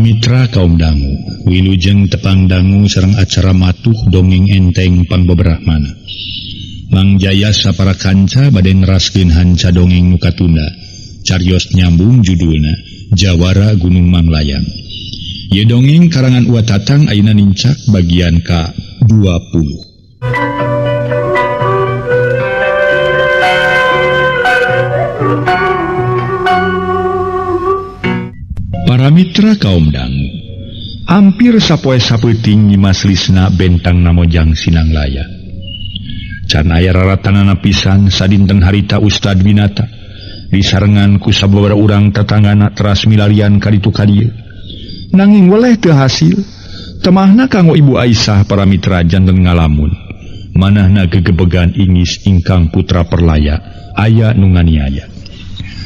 Para mitra kaum dangu, wilujeng tepang dangu sareng acara matuh dongeng enteng pangbeberahmana. Mang Jaya sapara kanca bade neraskeun hanca dongeng nu katunda. Carios nyambung judulna Jawara Gunung Manglayang. Ieu dongeng karangan Uwa Tatang ayeuna nincak bagian ka-20. Para mitra kaum dangu, ampir sapoe sapeuting Nyimas Lisna bentang namojang Sinanglaya. Can aya raratanana pisan sadinten harita Ustad Winata disarengan ku sababaraha urang tatanggana teras milarian ka ditu ka dieu. Nanging weleh teu hasil, temahna kanggo Ibu Aisyah para mitra janten ngalamun. Manahna gegebegan ingis ingkang putra perlaya aya nu nganiaya.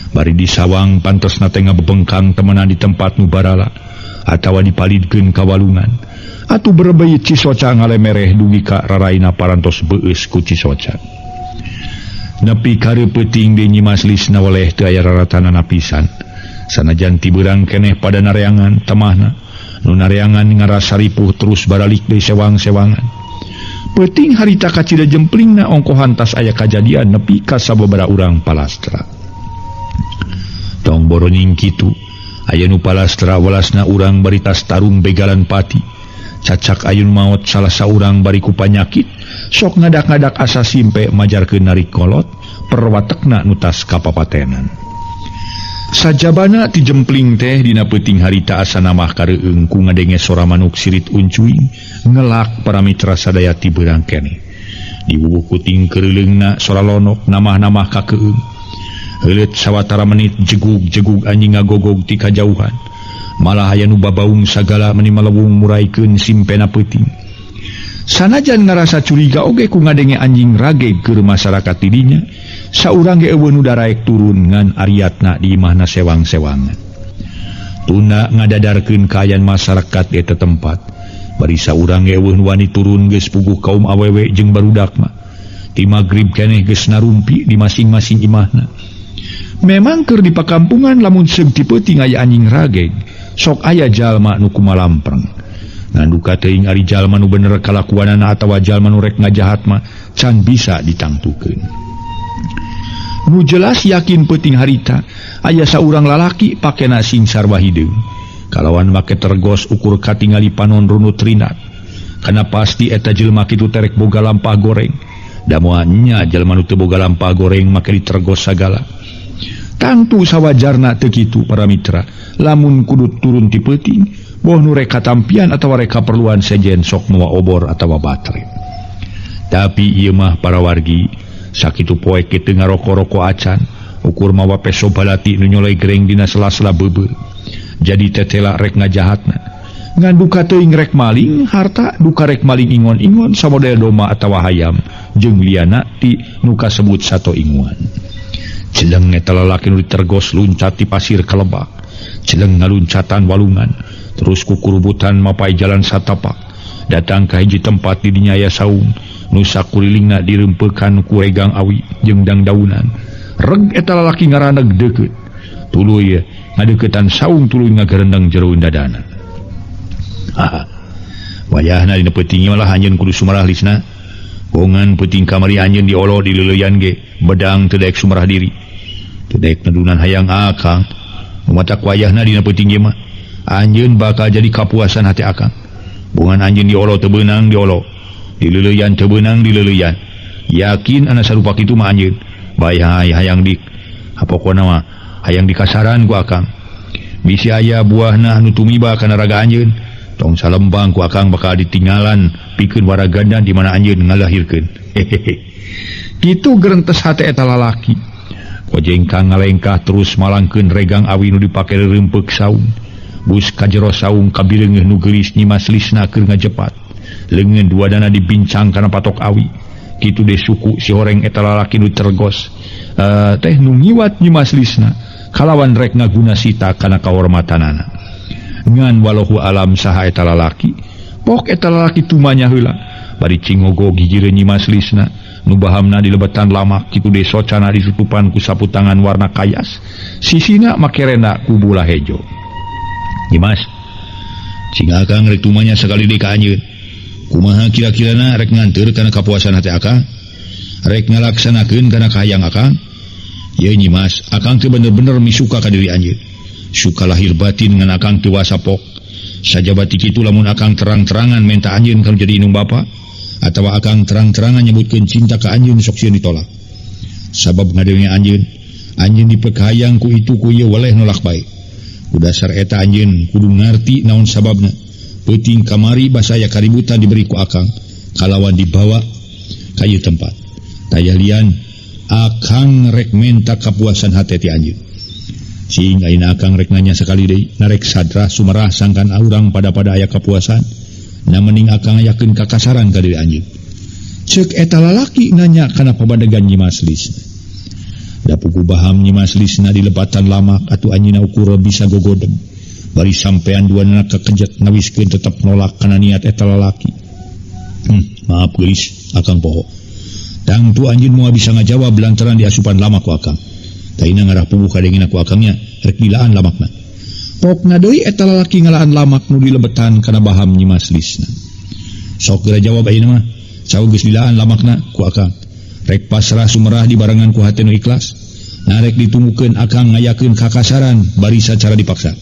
Bari disawang pantosna teh ngabebengkang temenan di tempat nu barala atawa dipalidkeun ka walungan. Atuh berebeuy cisoca ngalemereh dugi ka raraina parantos beueus ku cisoca. Nepi ka peuting deui Nyimas Lisna weleh teu aya raratanana pisan. Sanajan tibeurang keneh pada nareangan temahna nu nareangan ngarasa ripuh terus baralik deui sewang-sewangan. Peuting harita kacida jemplingna ongkohan tas aya kajadian nepi ka sababaraha urang palastra. Tong boroning kitu, aya nu palastra welasna urang bari tas tarung begalan pati. Cacak ayun maot salah saurang bari ku panyakit, sok ngadak-ngadak asa simpe majarkeun narik kolot, perwatekna nu tas kapapatenan. Sajabana ti jempling teh dina peuting harita asa namah kareueung ku ngadenge sora manuk sirit uncuing ngelak para mitra sadaya ti beurang keneh. Diwuwuh kuting keureuleungna sora lonok namah-namah kakeueung. Heuleut sawatara menit jegug-jegug anjing ngagogog ti kajauhan. Malah aya nu babaung sagala meni malewung muraikeun simpena peuting. Sanajan ngarasa curiga oge ku ngadenge anjing rageg keur masyarakat di dinya, saurang ge eueuh nu daraek turun ngan ariatna di imahna sewang-sewangan. Tuna ngadadarkeun kaayaan masyarakat eta tempat. Bari saurang ge eueuh nu wani turun geus puguh kaum awewe jeung barudak mah. Ti magrib keneh geus narumpi di masing-masing imahna. Memang keur di pakampungan lamun seug ti peuting aya anjing rageg, sok aya jalma nu kumalampreng. Ngan duka teuing ari jalma nu bener kalakuanana atawa jalma nu rek ngajahat mah can bisa ditangtukeun. Nu jelas yakin peuting harita aya saurang lalaki pakena sing sarwa hideung. Kalawan make tergos ukur katingali panon runut rinat. Kana pasti eta jelema kitu terek boga lampah goreng. Da moal nya jalma nu teu boga lampah goreng make ditergos sagala. Tangtu sawajarna teu kitu para mitra, lamun kudu turun ti peuting, boh nu rek katampian atawa rek kaperluan sejen sok mawa obor atawa baterai. Tapi ieu mah para wargi, sakitu poek kitu ngaroko-roko acan, ukur mawa peso balati nu nyolai gereng dina sela-sela beubeur. Jadi tetela rek ngajahatna. Ngan duka teuing rek maling harta, duka rek maling ingon-ingon samodel doma atawa hayam jeung liana ti nu kasebut sato inguan. Celeng eta lalaki nu ditergos luncat di pasir kalebak. Celeng ngaluncatan walungan, terus kukurubutan mapai jalan satapak. Datang ka hiji tempat di dinya aya saung, nu sakurilingna dirempekan ku regang awi jeung dangdaunan. Reg eta lalaki ngaraneg deukeut. Tuluy ngadeuketan saung tuluy ngagerendeng jero dadana. Ah. Wayahna dina peuting malah anjeun kudu sumarah Lisna. Bongan peuting kamari anjeun diolo dileuleyan ge, bedang teu daek sumarah diri. Teu daek nedunan hayang akang. Matak wayahna dina peuting ge mah anjeun bakal jadi kapuasan hati akang. Bongan anjeun diolo teu beunang diolo, dileuleyan teu beunang dileuleyan. Yakin ana sarupa kitu mah anjeun. Bae hayang dik. Pokona mah hayang dikasaran ku akang. Bisi aya buahna anu tumiba kana raga anjeun. Tong salembang ku akang bakal ditinggalan pikeun waragana di mana anjeun ngalahirkeun. Hehehe. Kitu gerentes hate eta lalaki. Kojengkang ngalengkah terus malangkeun regang awi nu dipake reumpek saung. Bus ka jero saung kabileungeuh nu geulis Nyimas Lisna keur ngajepat. Leungeun dua dana dibincang kana patok awi. Kitu deui suku si horeng eta lalaki nu tergos. Teh nu ngiwat Nyimas Lisna kalawan rek ngaguna sita kana kahormatanana. Ngan walahu alam saha eta lalaki, pok eta lalaki tumanya heula. Bari cingogo gigireun Nyimas Lisna nu bahamna dilebetan lamak kitu deui socana ditutupan ku sapu tangan warna kayas. Sisina make renda ku bula hejo. Nyimas, Sing akang rek tumanya sakali deui ka anjeun. Kumaha kira-kirana rek nganteur kana kapuasan hate akang? Rek ngalaksanakeun kana kahayang akang? Ye Nyimas, akang teu bener-bener misuka ka diri anjeun. Suka lahir batin ngan akang teu wasapok. Sajaba ti kitu lamun akang terang-terangan menta anjeun kana jadi indung bapa atawa akang terang-terangan nyebutkeun cinta ka anjeun sok sieun ditolak. Sabab ngadenge anjeun, anjeun dipekayang ku itu ku ieu weleh nolak bae. Ku dasar eta anjeun kudu ngarti naon sababna. Peuting kamari basa aya kaributan diberi ku akang kalawan dibawa ka ieu tempat. Taya lian akang rek menta kapuasan hate ti anjeun. Sing ayeuna akang rek nanya sakali deui, narek sadrah sumerah sangkan urang pada-pada aya kapuasan. Na mending akang ayakeun kakasaran ka diri anjeun. Ceuk eta lalaki nanya kana pabadegan Nyi Mas Lisna. Da pugu baham Nyi Mas Lisna dilepatan lamak atuh anjeunna ukur bisa gogodeg. Bari sampean duanana kekejet ngawiskeun tetep nolak kana niat eta lalaki. Maaf geulis, akang poho. Tangtu anjeun moal bisa ngajawab lantaran diasupan lamak ku akang. Taina ngarah puguh kadengena ku akangnya, rek dilaan lamakna. Pokna deui eta lalaki ngalaan lamak nu dilebetan kana baham Nyi Mas Lisna. Sok geura jawab ayeuna mah, saur geus dilaan lamakna ku akang. Rek pasrah sumerah dibarengan ku hate nu ikhlas. Narek ditunggukeun akang ngayakeun kakasaran bari sacara dipaksa.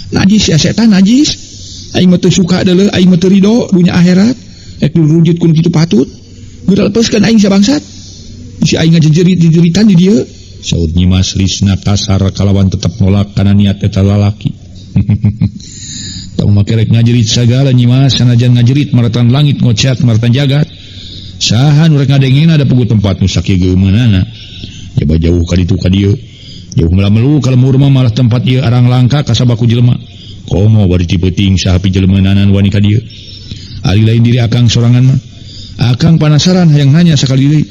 Najis ya setan najis. Aing mah teu suka deuleuh, aing mah teu rido dunya akhirat. Rek dirujut ku kitu patut. Geura lepaskeun aing sabangsat. Bisi aing ngajejerit-jejeritan di dieu. Saur Nyi Mas Lisna kasar kalawan tetep nolak kana niat eta lalaki. Tong make rek ngajerit sagala Nyi Mas, sanajan ngajerit maratan langit ngoceak maratan jagat. Saha nu rek ngadengena da puguh tempat nu sakieu geumeunana. Jaba jauh ka ditu ka dieu. Jauh melamelu ka lemur mah malah tempat ieu arang langka kasabaku jelema. Komo bari ti peuting saha pijelemanan wani ka dieu. Ari lain diri akang sorangan mah. Akang panasaran hayang nanya sakali deui.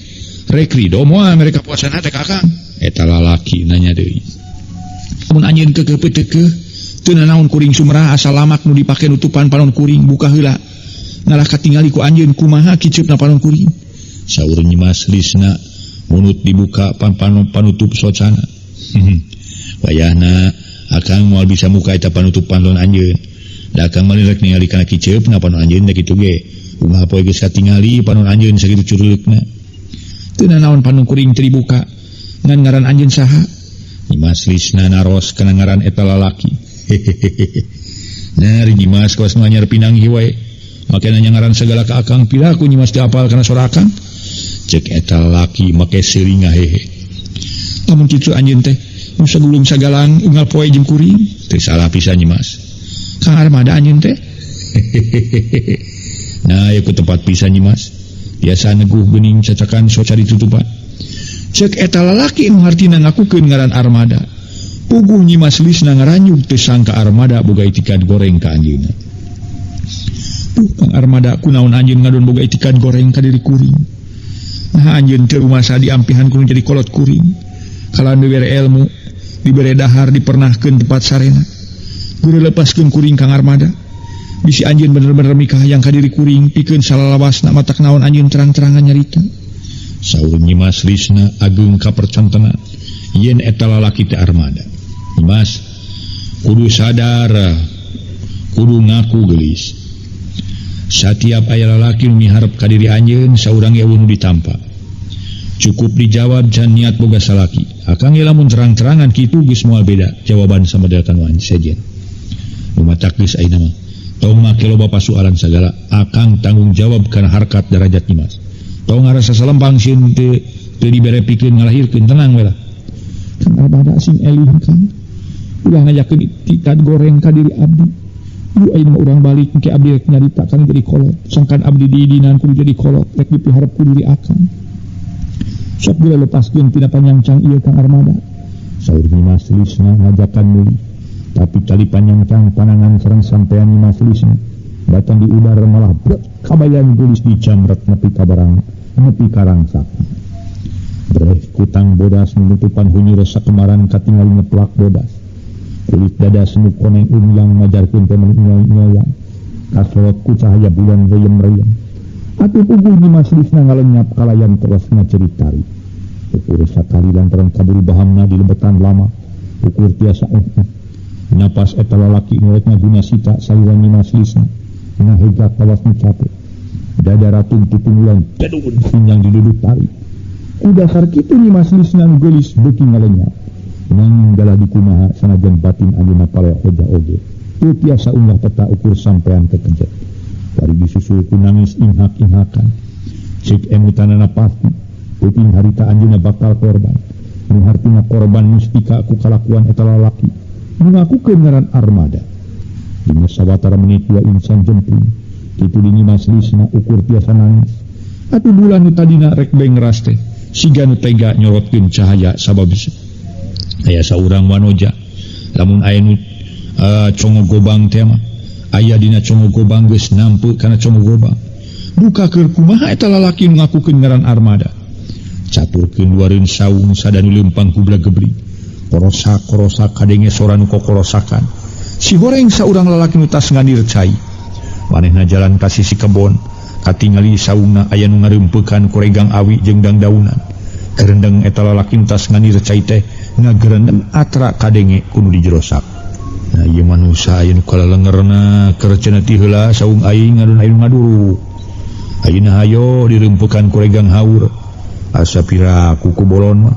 Rek rido moal mereka puasan hate ka akang. Eta lalaki nanya deui. Mun anjeun keukeuh peuteukeuh teu nanaon kuring sumerah asal lamak nu dipake nutupan panon kuring buka heula. Ngalah katingali ku anjeun kumaha kiceupna panon kuring. Saur Nyi Mas Lisna munut dibuka panutup socana. Wayahna akang moal bisa muka eta panutup panon anjeun. Da akang mah rek ningali kana kiceupna panon anjeun da kitu ge. Kumaha poe geus katingali panon anjeun sakitu curuleukna. Teu nanaon panon kuring teu dibuka. Ngan ngaran anjeun saha? Nyi Mas Lisna naros kana ngaran eta lalaki. Nah, Nyi Mas kawas nu anyar pinanggih wae. Make nanya ngaran sagala ka akang, piraku Nyi Mas teu apal kana sora akang? Cek eta lalaki make seuri ngahehe. Lamun kitu anjeun teh nu sagulung sagalang unggal poe jeung kuring, teu salah pisan Nyi Mas. Kang Armada anjeun teh. Nah, ieu ku tempat pisan Nyi Mas. Biasa neguh geuning cacakan soca ditutupan. Cek eta lalaki nu hartina ngakukeun ngaran Armada. Puguh Nyi Mas Lisna ngaranyug teu sangka Armada boga itikan goreng ka anjeunna. Duh, Kang Armada kunaon anjeun ngadon boga itikan goreng ka diri kuring. Nah anjeun teu rumasa diampihan kudu jadi kolot kuring. Kalawan dibere ilmu, dibere dahar dipernahkeun tempat sarena. Guru lepaskeun kuring Kang Armada. Bisi anjeun bener-bener mikahayang ka diri kuring pikeun salalawasna matak naon anjeun terang-terangan nyarita. Saur Nyi Mas Lisna ageung kapercantena yen eta lalaki teh Armada. Nyi Mas kudu sadar, kudu ngaku geulis. Satiap aya lalaki nu miharep ka diri anjeun saurang ge eueuh nu ditampa. Cukup dijawab can niat boga salaki. Akang ge lamun terang-terangan kitu geus moal beda jawaban samodelkan wan sejen. Nu matak geus ayeuna mah. Tong make loba pasualan sagala, akang tanggung jawab kana harkat darajat Nyi Mas. Tong ngarasa salempang sieun teu dibere pikeun ngalahirkeun tenang we lah. Kang Armada sing elih Kang. Ulah ngajakeun itikad goreng ka diri abdi. Duh ayeuna mah urang balik engke abdi rek nyarita kang jadi kolot. Sangkan abdi diidinan kudu jadi kolot rek dipiharep ku diri akang. Sok geura lepaskeun tina panyangcang ieu Kang Armada. Saur Nyi Mas Lisna ngajakan meuli. Tapi tali panyangcang panangan sareng sampean Nyi Mas Lisna. Batang di udara malah brek kabayang geulis dicamret nepi ka barang nepi ka rangsak. Breh kutang bodas nutupan hunyur sakemaran katingali ngeplak bodas. Kulit dada semu koneng unyang majarkeun teh nyoyang. Kasorot ku cahaya bulan reyem-reyem. Atuh puguh Nyi Mas Lisna ngalenyap kalayan terus ngaceritari. Ukur sakali lantaran kaburu bahamna di lebetan lama. Ukur tiasa Napas eta lalaki nu rek ngaguna sita salira Nyimas Lisna ngahegak tawas nu capek. Dada ratung tutunggulan tedun sinyang diduduk tarik. Ku dasar kitu Nyimas Lisna nu geulis beuki ngalenyap. Nanging galah dikumaha sanajan batin anjeunna pale hoja oge. Teu tiasa unggah peta ukur sampean kekejet. Bari disusul ku nangis inghak-inghakan. Cek emutanana pasti peuting harita anjeunna bakal korban. Nu hartina korban mustika ku kalakuan eta lalaki. Ngakukeun ngaran armada. Dina sawatara menit dua insan jempling. Kitu di Nyimas Lisna ukur tiasa nangis. Atuh bulan nu tadina rek bengras teh siga nu tega nyorotkeun cahaya sabab aya saurang wanoja. Lamun aya nu congo gobang teh mah aya dina congo gobang geus nampe kana congo gobang. Duka keur kumaha eta lalaki nu ngakukeun ngaran armada. Caturkeun luareun saung sadanu leumpang ku gebrig. Korosak-korosak kadenge sora nu kokorosakan. Si goreng saurang lalaki nu tas ngandir cai. Manehna jalan ka sisi kebon, katingali saungna aya nu ngareumpekan koregang awi jeung dangdaunan. Gerendeng eta lalaki nu tas ngandir cai teh ngagerendeng atra kadenge ku nu di jero sak. Nah ieu manusa aya nu kalalengerna keur cenah ti heula saung aing ngadon aya nu ngaduru. Ayeuna hayo direumpekan koregang haur. Asa pira kuku bolon mah.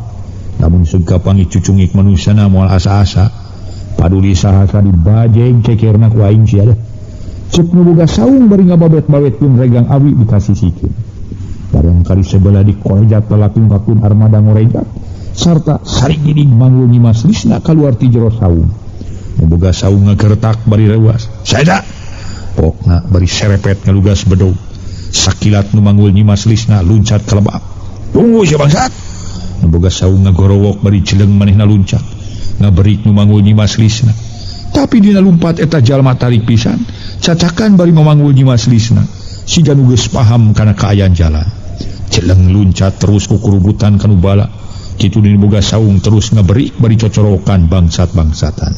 Namun sengkapangi cucungik manusana moal asa-asa. Paduli saha dibajeng cekerna ku aing sia deh. Cek nu boga saung bari ngababet-babetkeun regang awi dikasisikeun. Barang kali sebelah dikorejat lalaki ngakun armada ngorejat sarta sarigidig manggul Nyimas Lisna kaluar ti jero saung. Nu boga saung ngagertak bari reuas. Saeda. Pokna bari serepet ngalugas bedog. Sakilat nu manggul Nyimas Lisna luncat ka lebak. Tunggu sia bangsat. Nu boga saung ngagorowok bari celeng manehna luncat. Ngaberik nu manggul Nyimas Lisna. Tapi dina lumpat eta jalma tarik pisan. Cacakan bari mamanggul Nyimas Lisna. Siga nu geus paham kana kaayaan jalan. Celeng luncat terus ku kurubutan kanu bala. Kitu dina boga saung terus ngaberik bari cocorokan bangsat-bangsatan.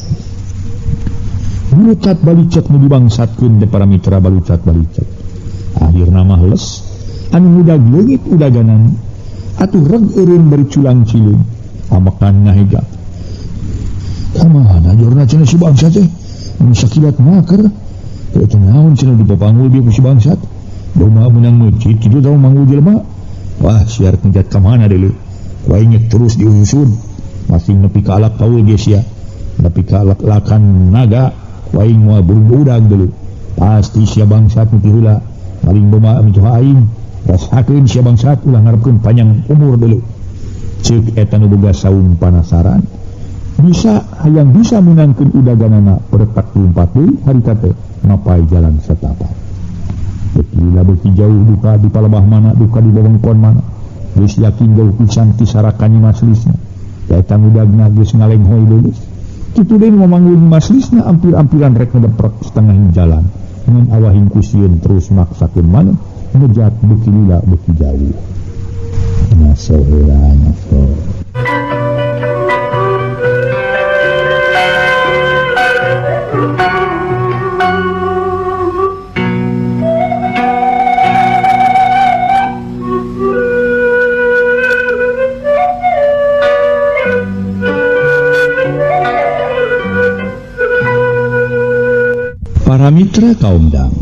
Balucat balicet nu dibangsatkeun teh para mitra balucat balicet. Akhirna mah les anu ngudag leungit udaganan. Atuh reg eureun bari culang cileung amakan ngahega. Kumaha jorna cenah si bangsat teh? Mun sakilat maker. Teu teh naon cenah dipapanggul bieu ku si bangsat. Domba meunang meucit kitu tau manggul jelema. Wah, siar ngejat ka mana deuleu. Ku aing terus diusun. Masing nepi ka alak paul ge sia. Nepi ka alak-alakan naga, ku aing moal burung udang deuleu. Pasti sia bangsat nu ti heula. Maling domba mitoha aing. Rasakeun sia bangsat ulah ngarepkeun panjang umur deuleu. Ceuk eta nu boga saung panasaran. Bisa hayang bisa meunangkeun udaganana peretak lumpat deui harita teh mapai jalan setapak. Beuki lila beuki jauh duka di palebah mana duka di wewengkon mana. Geus yakin jauh pisan ti sarakan Nyimas Lisna. Eta ngudagna geus ngalenghoy leuleus. Kitu deui nu mamanggul Nyimas Lisna ampir-ampiran rek ngedeprek setengah jalan. Ngan awahing ku sieun terus maksakeun maneh ngejat beuki lila beuki jauh. Ngaso heula ngaso. Para mitra kaum dang.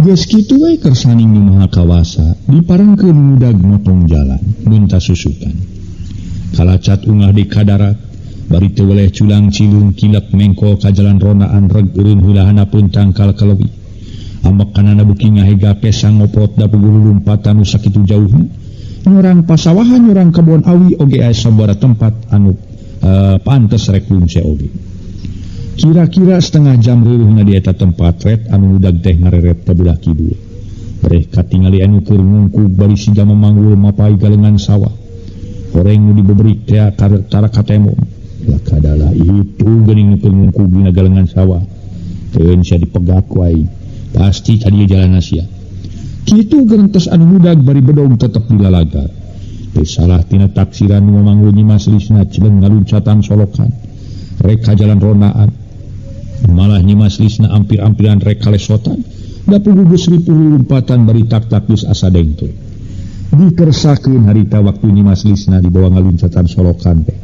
Geus kitu we kersaning Nu Maha Kawasa diparengkeun ngudag motong jalan minta susukan. Kalacat ungah di kadarat bari teu weleh culang cilung kilek mengkol ka jalan rondaan reg eureun heula handapeun tangkal kalewi. Ambek kanana beuki ngahega pesang ngoprot da puguh lumpatan nu sakitu jauhna. Nyorang pasawahan nyorang kebon awi oge aya sabaraha tempat anu pantes rek bungse oge. Kira-kira setengah jam reureuna di eta tempat ret anu ngudag teh ngareret ka belah kidul. Breh katingali anu keur ngungkug bari siga memanggul mapai galengan sawah. Horeng nu dibeberik teh tara katemo. Lakadalah itu geuning nu keur ngungkug dina galengan sawah. Teu sia dipegat ku aing. Pasti ka dieu jalanna sia. Kitu gerentes anu ngudag bari bedog tetep dilalagar. Teu salah tina taksiran nu mamanggul Nyimas Lisna celeng ngaluncatan solokan. Rek ka jalan rondaan. Malah Nyimas Lisna ampir-ampiran rek kalesotan. Da puguh geus ripuh lumpatan bari tak-tak geus asa dengkle. Dikersakeun harita waktu Nyimas Lisna dibawa ngaluncatan solokan teh.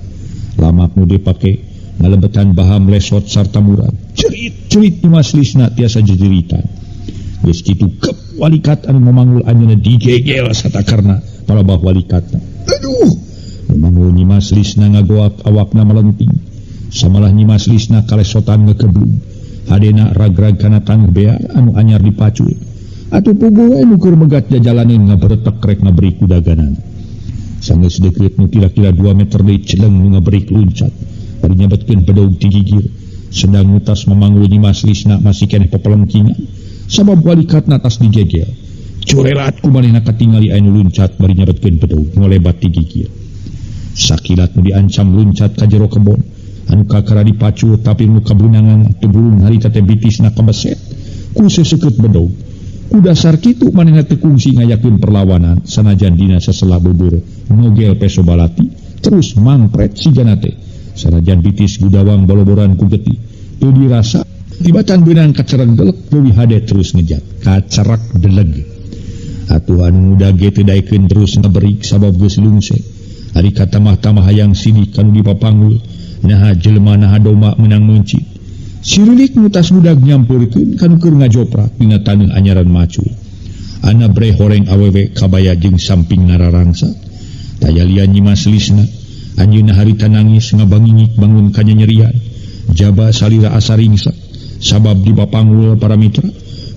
Lamak nu dipake Ngalebetan baham lesot sarta murag. Cerit-cerit Nyimas Lisna tiasa jejeritan. Geus kitu kep walikat anu mamanggul anjeunna digegel satakarna palabah walikatna. Aduh, mamanggul Nyimas Lisna ngagoak awakna melenting. Samalah Nyimas Lisna kalesotan ngekeblug. Hadena rag-rag kana taneuh bear anu anyar dipacul. Atuh puguh we nu keur megat jajalaneun ngaberetek rek ngaberi kudaganana. Sanggeus deukeut nu kira-kira 2 meter deui celeng nu ngaberik luncat. Bari nyabetkeun bedog ti gigir. Sedang nutas mamanggul Nyimas Lisna masih keneh pepelengkingan. Sabab walikatna tas digegel. Curelat ku manehna katingali anu luncat bari nyabetkeun bedog ngolebat ti gigir. Sakilat nu diancam luncat ka jero kebon. Anu kakara dipacul tapi nu kabeunangan teu bulung harita teh bitisna kabeset ku seseukeut bedog. Ku dasar kitu manehna teu kungsi ngayakeun perlawanan sanajan dina sasela beubeureuh ngogel peso balati terus mangpret sigana teh. Sanajan bitis gudawang boloboran ku getih teu dirasa tibatan beunang kacerek delek leuwih hade terus ngejat kacerek deleg. Atuh anu muda ge teu daekeun terus ngaberik sabab geus lungse. Ari katamah-tamah hayang sidik kanu dipapanggul naha jelema naha domba meunang meuncit. Sirilik nu tas budak nyampeurkeun kanu keur ngajoprak dina taneuh anyaran macul. Ana bre horeng awewe kabaya jeung samping nararangsa. Taya lian Nyimas Lisna anjeunna harita nangis ngabangingik bangun kanyanyerian. Jaba salira asa ringsa sabab dipapanggul para mitra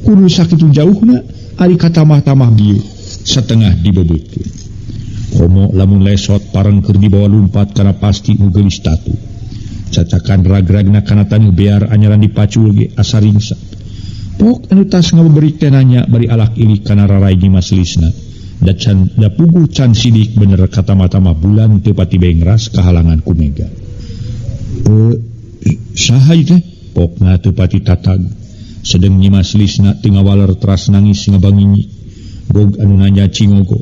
kudu sakitu jauhna ari katamah-tamah bieu satengah dibebeutkeun. Komo lamun lesot pareng keur dibawa lumpat kana pasti nu geulis tatu. Cacakan rag-ragna kana taneuh bear anyaran dipacul ge asa ringsa. Pok anu tas ngabeberik teh nanya bari alak ilik kana rarai Nyimas Lisna. Da can da puguh can sidik bener katamah-tamah bulan teu pati bengras kahalangan ku mega. Saha ieu teh? Pokna teu pati tatag. Sedeng Nyimas Lisna teu ngawaler teras nangis ngabangingik. Gog anu nanya cingogo.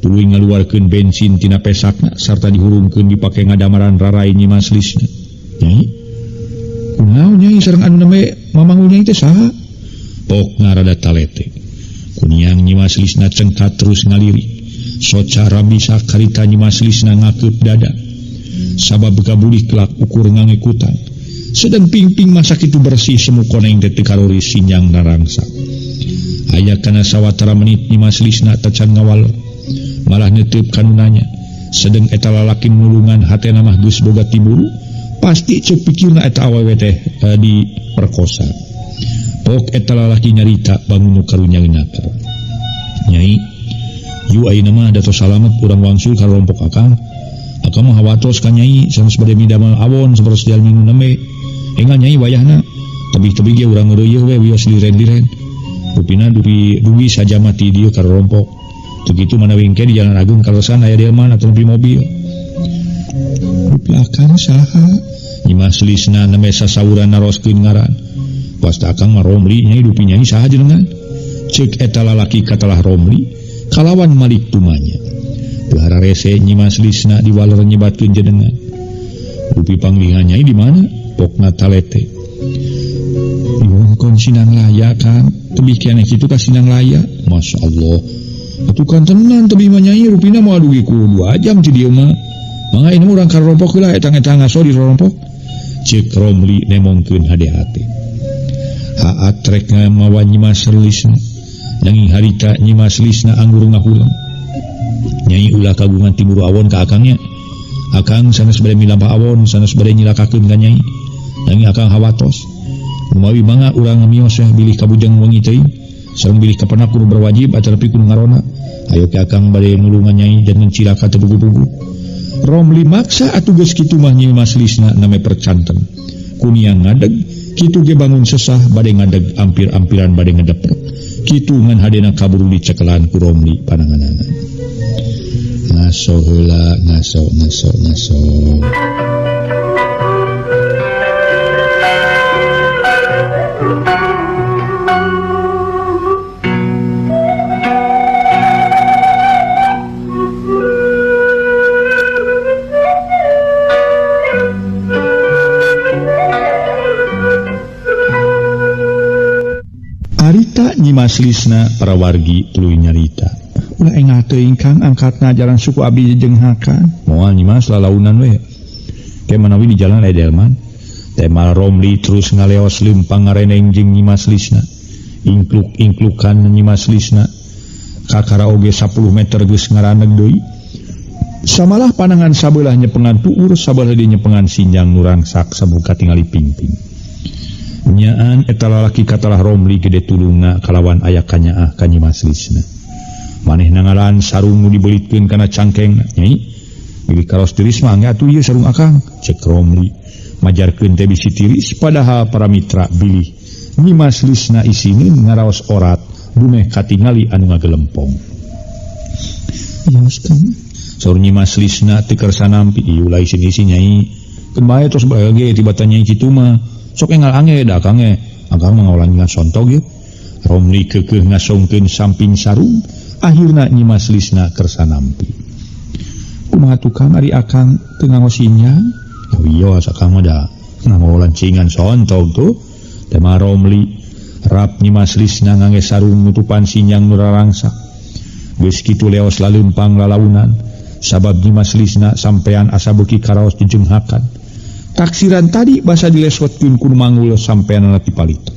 Tuluy ngaluarkeun bensin tina pesakna sarta dihurungkeun dipake ngadamaran rarai Nyimas Lisna. Nyai, kunaon nyai sareng anu name mamanggul nyai teh saha? Pokna rada talete. Kuniang Nyimas Lisna cengkat terus ngalirik. Soca rabisa karita Nyimas Lisna ngakeup dada. Sabab kabulih kelak ukur ngangekutan. Sedang ping-ping masak itu bersih semu koneng teh teu karoris sinyang narangsa. Aya kana sawatara menit Nyimas Lisna tacan ngawaler. Malah neteup kanu nanya. Sedeng eta lalaki nulungan hatena mah geus boga timuru. Pasti ceuk pikirna eta awewe teh diperkosa. Pok eta lalaki nyarita bangun nu karunya naker. Nyai, yu ayeuna mah dato salamet urang wangsul ka rompok akang. Akang mah hawatos ka nyai sanes bade midamel awon sapertos jalmi nu nembe. Enggal nyai wayahna tebih-tebih ge urang ngeureuyeuh we wios liren-liren. Rupina dugi dugi sajama ti dieu ka rompok. Teu kitu manawi engke di jalan agung kaleresan aya delman atawa nepi mobil. Rupi akang saha? Nyimas Lisna nembe sasawuran naroskeun ngaran. Wasta akang mah Romli nyai dupi nyai saha jenengan? Ceuk eta lalaki katalah Romli kalawan malik tumanya. Teu hararese Nyimas Lisna diwaler nyebatkeun jenengan. Dupi panglihan nyai di mana? Pokna talete. Di wongkon Sinang Laya kan? Tebih keneh kitu ka Sinang Laya. Masya Allah. Atuh kan tenan tebih mah nyai rupina moal dugi ku 2 jam ti dieu mah. Mangga ini urang ka rompok heula etang-etang ngaso di rompok. Ceuk Romli nemongkeun hade hate. Haat rek mawa Nyimas Lisna. Nanging harita Nyimas Lisna anggur ngahuleng. Nyai ulah kagungan timur awon ka akangnya. Akang sanes bade milampah awon, sanes bade nyilakakeun ka nyai. Nanging akang hawatos. Kumawi mangga urang mios weh bilih kabujeng wengi teuing. Sareng bilih kapenak kudu berwajib atanapi kudu ngarona. Ayo ke akang bade nulungan nyai jangan cilaka teu pugu-pugu. Romli maksa atuh geus kitu mah Nyimas Lisna name percanten. Kuniang ngadeg, kitu ge bangun sesah bade ngadeg ampir-ampiran bade ngedeprek. Kitu ngan hadena kaburu dicekelan ku Romli pananganana. Ngaso heula, ngaso, ngaso, ngaso. Arita Nyimas Lisna para wargi tuluy nyarita. Ulah engah teuing Kang angkatna jalan suku abdi jeung hakan. Moal Nyimas lalaunan we. Ke manawi di jalan aya delman. Temal Romli terus ngaleos lempang ngareneng jeung Nyi Mas Lisna. Ingkluk-ingklukan Nyi Mas Lisna. Kakara oge 10 meter geus ngaraneg deui. Samalah panangan sabelah nyepengan puur sabelah di nyepengan sinjang nu rangsak sabuka tingali pingping. Nyaan eta lalaki katalah Romli gede tulungna kalawan aya kanyaah ka Nyi Mas Lisna. Manehna ngalaan sarung nu dibelitkeun kana cangkengna. Nyai, bilih karos tiris mah angge atuh ieu sarung akang, cek Romli. Majarkeun teh bisi tiris padahal para mitra bilih Nyi Mas Lisna isineun ngaraos orat dumeh katingali anu ngagelempong. Ios kan saur Nyi Mas Lisna teu kersa nampi ieu ulah isin-isin nyai. Keun bae tos bae ge tibatan nyai kitu mah. Sok enggal ange da akang ge. Akang mah ngawalangan sontog ieu. Romli keukeuh ngasongkeun samping sarung, akhirna Nyi Mas Lisna kersa nampi. Kumaha tukang ari akang teu nganggo sinyang? Oh iya akang mah da nganggo lancingan sontog tuh. Tema Romli rap Nyi Mas Lisna ngangge sarung nutupan sinyang nu rarangsak. Geus kitu leos laleumpang lalaunan sabab Nyi Mas Lisna sampean asa beuki karaos jejenghakan. Taksiran tadi basa dilesotkeun ku nu manggul sampeanana ti palita.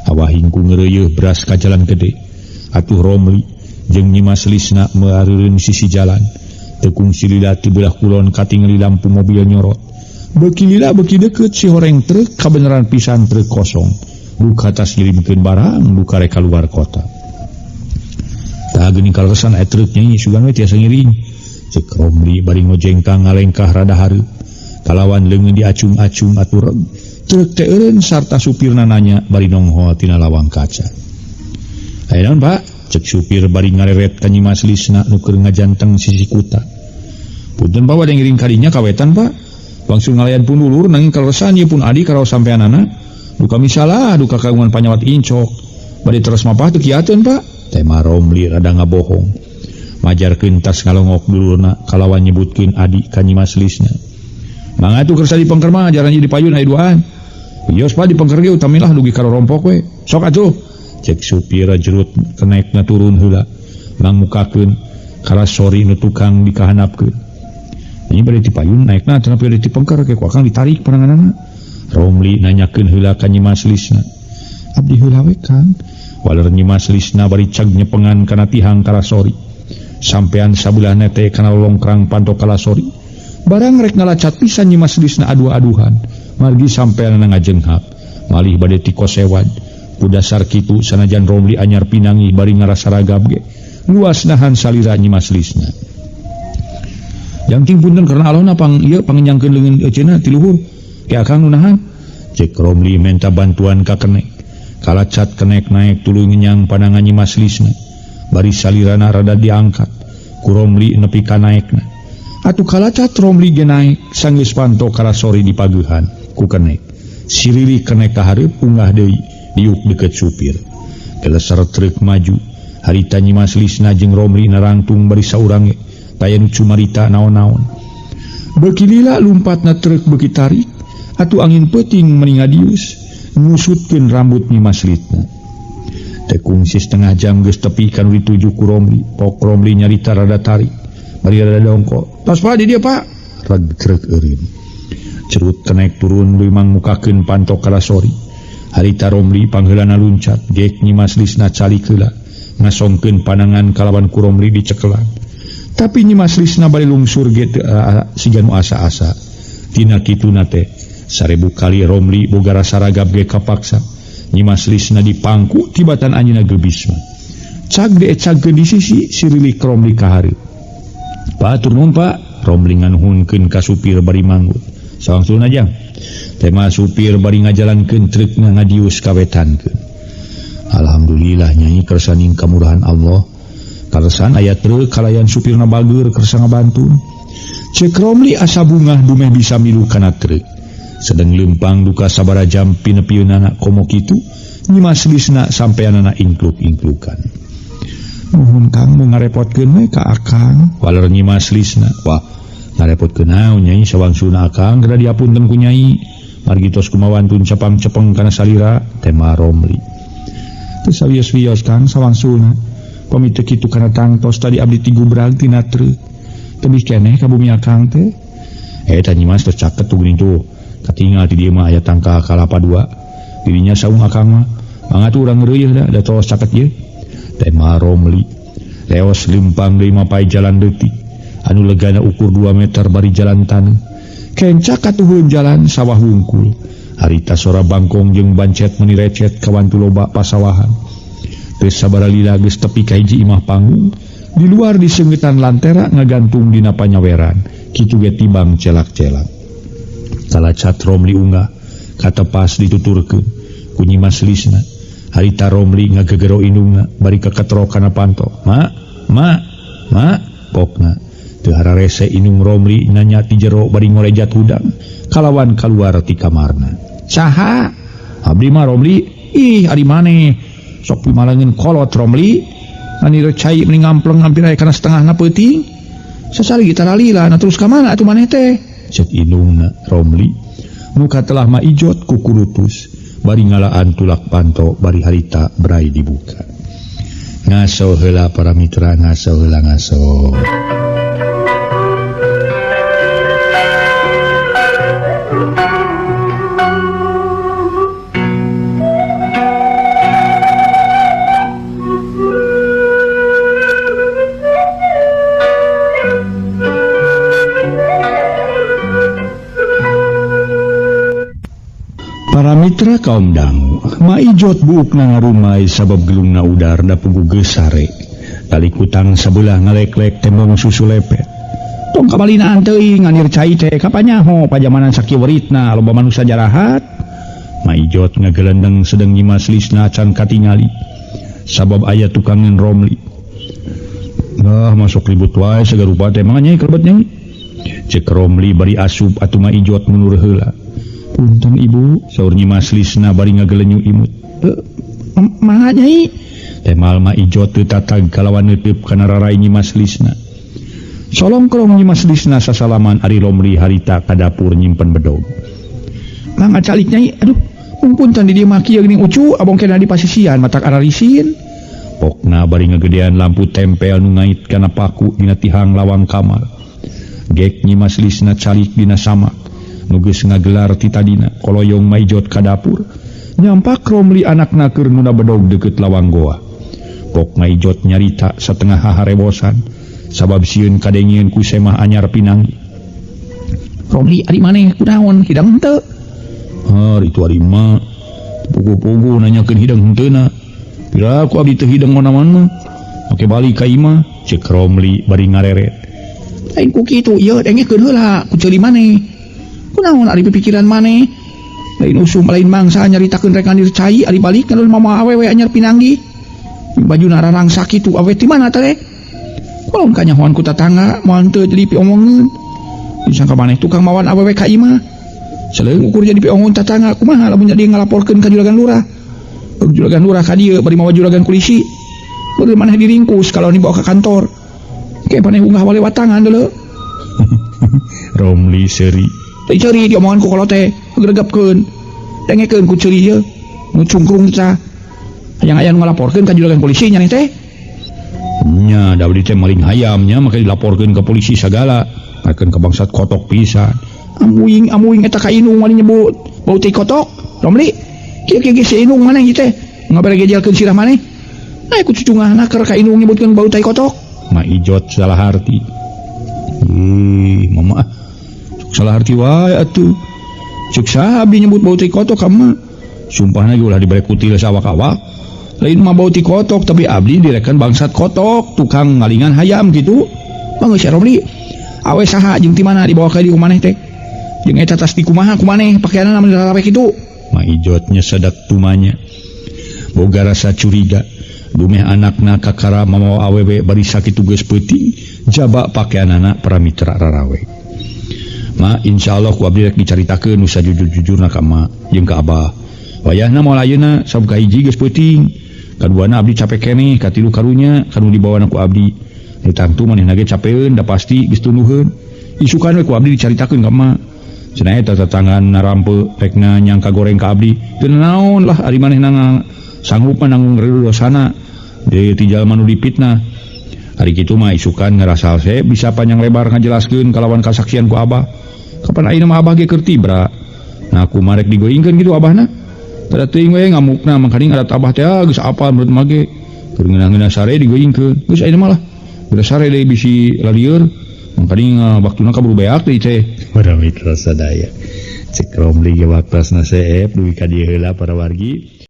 Hawa hingku ngeureuyeeh beras ka jalan gede. Atuh Romli jeung Nyi Mas Lisna meureureun sisi jalan. Teu kungsi lila ti belah kulon katingali lampu mobil nyorot. Beuki lila beuki deukeut si horeng truk kabeneran pisan truk kosong. Buka tas ngirimkeun barang duka rek kaluar kota. Tah geuning kaleresan aya truk nya sugan we tiasa ngiring. Cek Romli bari ngojengkang ngalengkah rada hareup. Kalawan leungeun diacung-acung atuh reg. Truk teh eureun sarta supirna nanya bari nonghol tina lawang kaca. Aya naon Pak? Cek supir bari ngareret ka Nyi Mas Lisna nu keur ngajanteng sisi kuta. Punten Pak bade ngiring kadinya kawetan Pak. Langsung ngalayan pun dulur nanging kaleresan ieu pun adi karaos sampeanana. Duka misalah duka kagungan panyawat incok. Bade terus mapah teu kiateun Pak. Tema Romli rada ngabohong. Majarkeun tas ngalongok dulurna kalawan nyebutkeun adi ka Nyi Mas Lisna. Mangga atuh kersa di pengker mah jaran di payun aya duaan. Wios Pak di pengker ge utamilah dugi ka rompok we. Sok atuh. Cek supir jerut kenekna turun heula. Mangmukakeun karasori nu tukang dikahanapkeun. Ini bade ti payun naekna cenah bade ti pengker ke ku akang ditarik pananganana. Romli nanyakeun heula ka Nyi Mas Lisna. Abdi heula we Kang. Waler Nyi Mas Lisna bari cag nyepengan kana tihang karasori. Sampean sabelahna teh kana lolongkrang panto kalasori. Barang rek ngalacat pisan Nyi Mas Lisna adu-aduhan. Margi sampeanana ngajenghak. Malih bade ti kosewad. Ku dasar kitu sanajan Romli anyar pinangi bari ngarasa ragab ge. Luas nahan salira Nyi Mas Lisna. Jangking punten karena alona pang ieu pangenyangkeun leungeun euceuna ti luhur. Ke akang nu nahan. Cek Romli menta bantuan ka kenek. Kalacat kenek naek tuluy ngenyang panangan Nyi Mas Lisna. Bari salirana rada diangkat. Ku Romli nepi ka naekna. Atuh kalacat Romli ge naek sanggeus panto kalasori dipagehan ku kenek. Sirili kenek ka hareup unggah deui diuk deukeut supir. Keleser truk maju. Harita Nyi Mas Lisna jeung Romli narangtung bari saurang ge. Taya nu cumarita naon-naon. Beuki lila lumpatna truk beuki tarik. Atuh angin peuting meni ngadius ngusutkeun rambut Nyi Mas Lisna. Teu kungsi setengah jam geus tepi ka nu dituju ku Romli. Pok Romli nyarita rada tarik. Bari rada dongko. Tos Pak di dieu Pak. Reg truk eureun. Cerut kenek turun leuwih mangmukakeun panto kalasori. Harita Romli pangheulana luncat, gek Nyi Mas Lisna calik heula. Ngasongkeun panangan kalawan ku Romli dicekelan. Tapi Nyi Mas Lisna bari lungsur ge teu siga nu asa-asa. Tina kituna teh 1000 kali Romli boga rasa ragab ge kapaksa. Nyi Mas Lisna dipangku tibatan anjeunna gebis mah. Cag diecagkeun di sisi sirilik Romli ka hareup. Pak atur nuhun Pak. Romli nganuhunkeun ka supir bari manggut. Sawangsulna jang. Tema supir bari ngajalankeun trukna ngadius kawetankeun. Alhamdulillah nyai kersaning kamurahan Allah. Kaleresan aya truk kalayan supirna bageur kersa ngabantu. Cek Romli asa bungah dumeh bisa milu kana truk. Sedeng leumpang duka sabaraha jam pinepiunana komo kitu, Nyi Mas Lisna sampeanana ingkluk-ingklukan. Nuhun Kang mau ngarepotkeun we ka akang. Waler Nyi Mas Lisna. Wah, ngarepotkeun naon nyai sawangsulna akang kada diapunten ku nyai. Margi tos kumawantun cepang-cepeng kana salira tema Romli. Teu sawios-wios Kang sawangsulna. Pami teu kitu kana tangtos tadi abdi tigubrag tina truk. Tebih keneh ka bumi akang teh. Eta Nyi Mas tos caket tuh geuning tuh. Katingal ti dieu mah aya tangkal kalapa dua. Dirinya saung akang mah. Mangga tuh urang ngeureuy da tos caket ieu. Tema Romli. Leos lempang deui mapai jalan leutik. Anu legana ukur 2 meter bari jalan taneuh. Kenca katuhun jalan sawah wungkul. Harita sora bangkong jeung bancet meuni recet kawantu loba pasawahan. Teu sabaraha lila geus tepi ka hiji imah panggung. Di luar diseungetan lantera ngagantung dina panyaweran. Kitu ge tibang celak-celak. Kalacat Romli unggah katepas dituturkeun ku Nyi Mas Lisna. Harita Romli ngagegero indungna bari kaketrok kana panto. Ma, ma, ma, pokna. Teu hararese indung Romli nanya ti jero bari ngorejat hudang kalawan kaluar ti kamarna. Saha? Abdi mah Romli. Ih, ari maneh sok pimalengeun kolot Romli. Ani cai meni ngampleng hampir aya kana setengahna peuting. Sasari taralila na terus ka mana atuh maneh teh? Cek indungna Romli. Nu katelah mah ijot ku kulutus bari ngalaan tulak panto bari harita berai dibuka. Ngaso heula para mitra, ngaso heula ngaso. Para mitra kaum dangu, maijot buukna ngarumai sabab gelungna udar da pugu geus sare. Tali kutang sabelah ngaleklek tembong susu lepet. Tong kabalinaan teuing nganir cai teh kapanyaho pajamanan sakieuritna loba manusia jarahat. Maijot ngagelendeng sedeng Nyi Mas Lisna can katingali. Sabab aya tukangeun Romli. Bah masuk ribut wae sagarupa teh mangga nyai kalebet nyai. Cek Romli bari asup atuh maijot mundur heula. Punten ibu, saur Nyi Mas Lisna bari ngagelenyu imut. Mangga nyai. Temal ma ijot teu tatag kalawan neuteub kana rarai Nyi Mas Lisna. Solongkrong Nyi Mas Lisna sasalaman ari Romli harita ka dapur nyimpen bedog. Mangga calik nyai, aduh, punten di dieu mah kieu geuning ucu, abong kena di pasisian matak ararisin. Pokna bari ngagedean lampu tempel nu ngait kana paku dina tihang lawang kamar. Gek Nyi Mas Lisna calik dina samak. Nu geus ngagelar ti tadina koloyong maijot ka dapur. Nyampak Romli anakna keur nuna bedog deukeut lawang goa. Pok maijot nyarita satengah haharebosan sabab sieun kadengieun ku semah anyar pinangi. Romli ari maneh kunaon hidang henteu? Har itu ari mah pugu-pugu nanyakeun hidang henteuna. Pira ku abdi teu hidang mana-mana. Oke balik ka imah cek Romli bari ngareret. Lain ku kitu ieu dengekeun heula ku ceuli maneh. Kunaon ari pikiran maneh? Lain usum lain mangsa nyaritakeun rek nganir cai ari balik ngalun mama awewe anyar pinanggi. Bajuna rarangsa kitu awe ti mana teh? Kolom kanyahoan ku tatangga moal teu jadi piomongeun. Disangka maneh tukang mawan awewe ka imah. Saleung ukur jadi piongon tatangga kumaha lamun jadi ngalaporkeun ka juragan lurah. Juragan lurah ka dieu bari mawa juragan kulisi. Beureum maneh diringkus kalau dibawa ka kantor. Ke maneh unggah walewatangan deuleu. Romli seuri. Teh ceuri diomongan ku kolot teh, ngregepkeun. Dengekeun ku ceuri ieu. Nu cungkrung tah. Hayang aya nu ngalaporkeun ka juragan polisi nya teh. Nya da abdi teh maling hayam nya make dilaporkeun ka polisi sagala. Ngakeun ka bangsat kotok pisan. Amuing amuing eta ka indung wani nyebut bau teh kotok. Romli, kieu kieu si indung maneh ieu teh. Ngaberegejelkeun sirah maneh. Nah ku cucungahna keur ka indung nyebutkeun bau teh kotok. Ma ijot salah harti. Ih, mama salah harti wae atuh. Cek saha abdi nyebut bau teh kotok ka mah. Sumpahna ge ulah dibere kutil sawak-awak. Lain mah bau teh kotok tapi abdi direken bangsat kotok, tukang ngalingan hayam kitu. Mangga si Romli. Awe saha jeung ti mana dibawa ka dieu maneh teh? Jeung eta tas di kumaha ku maneh pakaianna mun rarawe kitu. Ma ijot nyesedak tumanya. Boga rasa curiga. Dumeh anakna kakara mamawa awewe bari sakitu geus peuting, jaba pakaianana para mitra rarawe. Ma insyaallah ku abdi rek dicaritakeun nu sajujur-jujurna ka ma jeung ka abah. Wayahna moal ayeuna sabab kahiji geus peuting. Kaduana abdi capek keneh, katilu karunya kanu dibawana ku abdi. Nu tangtu manehna ge capeun da pasti geus tunduheun. Isukan we ku abdi dicaritakeun ka ma. Cenah eta tatanggan narampe rekna nyangka goreng ka abdi. Teu naon lah ari manehna sanggup mah nanggung redu dosana. Deui ti jalma nu dipitnah. Ari kitu mah isukan ngarasa hese bisa panjang lebar ngajelaskeun kalawan kasaksian ku abah. Kapan ayeuna mah abah ge keur tibra. Nah aku marek digoingkeun kitu abahna. Tada teuing we ngamukna mangkaning adat abah teh geus apal menurut mage. Keur ngeunah-ngeunah sare digoingkeun. Geus ayeuna malah. Udah sare deui bisi lalieur. Mangkaning waktuna kaburu beak deui teh. Para mitra sadaya. Cek Romli ge waktosna seep dugi ka dieu heula para wargi.